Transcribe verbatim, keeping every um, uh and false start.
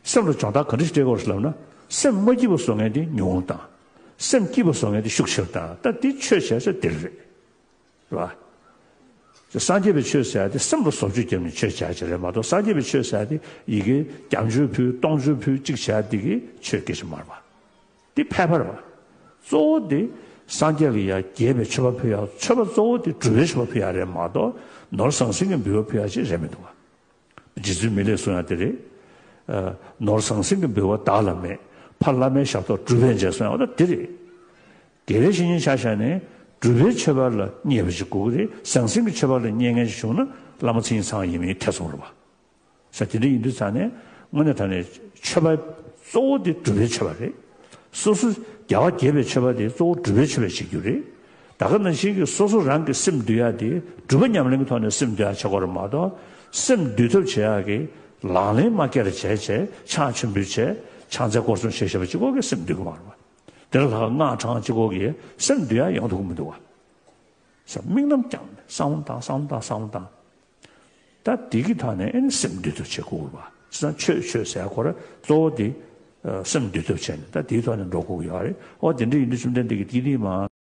སེམས་ལ་སྦྱོང་བརྡར་ག་འདྲ་ཞིག་སྤྲད་དགོས་རེད་ལབ་ན། སེམས་མ་སྐྱིད་པ་བཟོ་མཁན་དེ་ཉུང་བཏང་། སེམས་སྐྱིད་པ་བཟོ་མཁན་དེ་ཤུགས་ཆེར་བཏང་། ད་འདི་ཆོས་བྱས་ཚེ་འདིར་རེད། རེད་བ། སངས་རྒྱས་པའི་ཆོས་ཟེར་ཡ་དེ་སེམས་ལ་བཟོ་བཅོས་བརྒྱབ་ནས་ཆོས་བྱ་ཡ་ཅིག་རེད་མ་གཏོགས། སངས་རྒྱས་པའི་ཆོས་ཟེར་ཡ་དེ་ཡི་གེ་བརྒྱ་མཆོད་ཕུལ་སྟོང་མཆོད་ཕུལ་གཅིག་བྱ་ཡ་འདི་གི་ཆོས་སྐད་ཆ་མ་རེད་བ། འདི་ཕལ་པ་རེད་བ། གཙོ་བོ་དེ་སངས་རྒྱས་ལ་ཡ་རྒྱས་པའི་མཆོད་པ་ཕུལ་ཡ། མཆོད་པ་གཙོ་བོ་དེ་སྒྲུབ་པའི་མཆོད་པ་ཕུལ་ཡ་རེད་མ་གཏོགས། ནོར་ཟང་ཟིང་གི་འབུལ་བ་ཕུལ་ཡ་ཅིག་རེད་མི་འདུག་བ། རྗེ་བཙུན་མི་ལས་གསུང་ཡ་དེ་རེད། ཨ། ནོར་ཟང་ཟིང་གི་འབུལ་བ་བདག་ལ་མེད། ཕ་བླ་མའི་ཞབས་ཏོག་སྒྲུབ་པས་མཇལ་གསུང་ཡ་འོ་ད་དེ་རེད། དགེ་བའི་བཤེས་གཉེན་ཆ་བཞག་ནས་སྒྲུབ་པའི་མཆོད་པ་ལ་མཉེས་པ་ཞིག་དགོས་ཀྱི་རེད། ཟང་ཟིང་གི་མཆོད་པ་ལ་མཉེས་མཁན་ཞིག་བྱུང་ན་བླ་མ་མཚན་ཉིད་ཚང་ཡིན་མིན་ཐེ་ཚོམ་རེད་བ། ས་དེ་འདྲ་ཡིན་དུས་ཙང་ནས་དངོས་གནས་དྲང་གནས་མཆོད་པ་གཙོ་བོ་དེ་སྒྲུབ་པའི་མཆོད་པ་རེད། སོ་སོ་རྒྱལ་བ་དགྱེས་པའི་མཆོད་པ་དེ་གཙོ་བོ་སྒྲུབ་པའི་མཆོད་པ་བྱེད་རྒྱུ་རེད། ད་ག་ནང་བཞིན་གྱི་སོ་སོ་རང་གི་སེམས་འདུལ་ཡག་དེ་སྒྲུབ་པ་ཉམས་ལེན་གྱི་ཐོག་ནས་སེམས་འདུལ་ཡག་བྱེད་དགོས་རེད་མ་གཏོགས། སེམས་འདུལ་ཐབས་བྱེད་ཡག་གི་ལག་ལེན་མ་བཀལ་བྱས་བྱས་ཕྱག་མཆོད་འབུལ་བྱས་ཕྱག་འཚལ་སྐོར་གསུམ་བྱས་བྱས་པ་གཅིག་པོ་གིས་སེམས་འདུལ་གི་མ་རེད་བ། དེ་ལ་ལྷག་སྔགས་བགྲང་གཅིག་པོ་གིས་སེམས་འདུལ་ཡག་ཡོང་ཐུབ་ཀྱི་མི་འདུག་བ། ས་དམིགས་རྣམ་བསྐྱངས་ནས་བསམ་བློ་བཏང་། བསམ་བློ་བཏང་། བསམ་བློ་བཏང་། ད་དེ་གི་ཐོག་ནས་ཨེ་ནི་སེམས་འདུལ་ཐབས་བྱེད་དགོས་རེད་བ། བྱས་ཙང་ཆོས་ཆོས་ཟེར་ཡ་ཁོ་རང་གཙོ་བོ་དེ་ཨ་སེམས་འདུལ་ཐབས་བྱས་ནས་ད་དེའི་ཐོག་ནས་འགྲོ་དགོས་ཀྱི་ཡོད་རེད། ཨོ་དེ་འདྲ་ཡིན་དུས་བཅོམ་ལྡན་འདས་ཀྱིས་དེ་འདི་མ།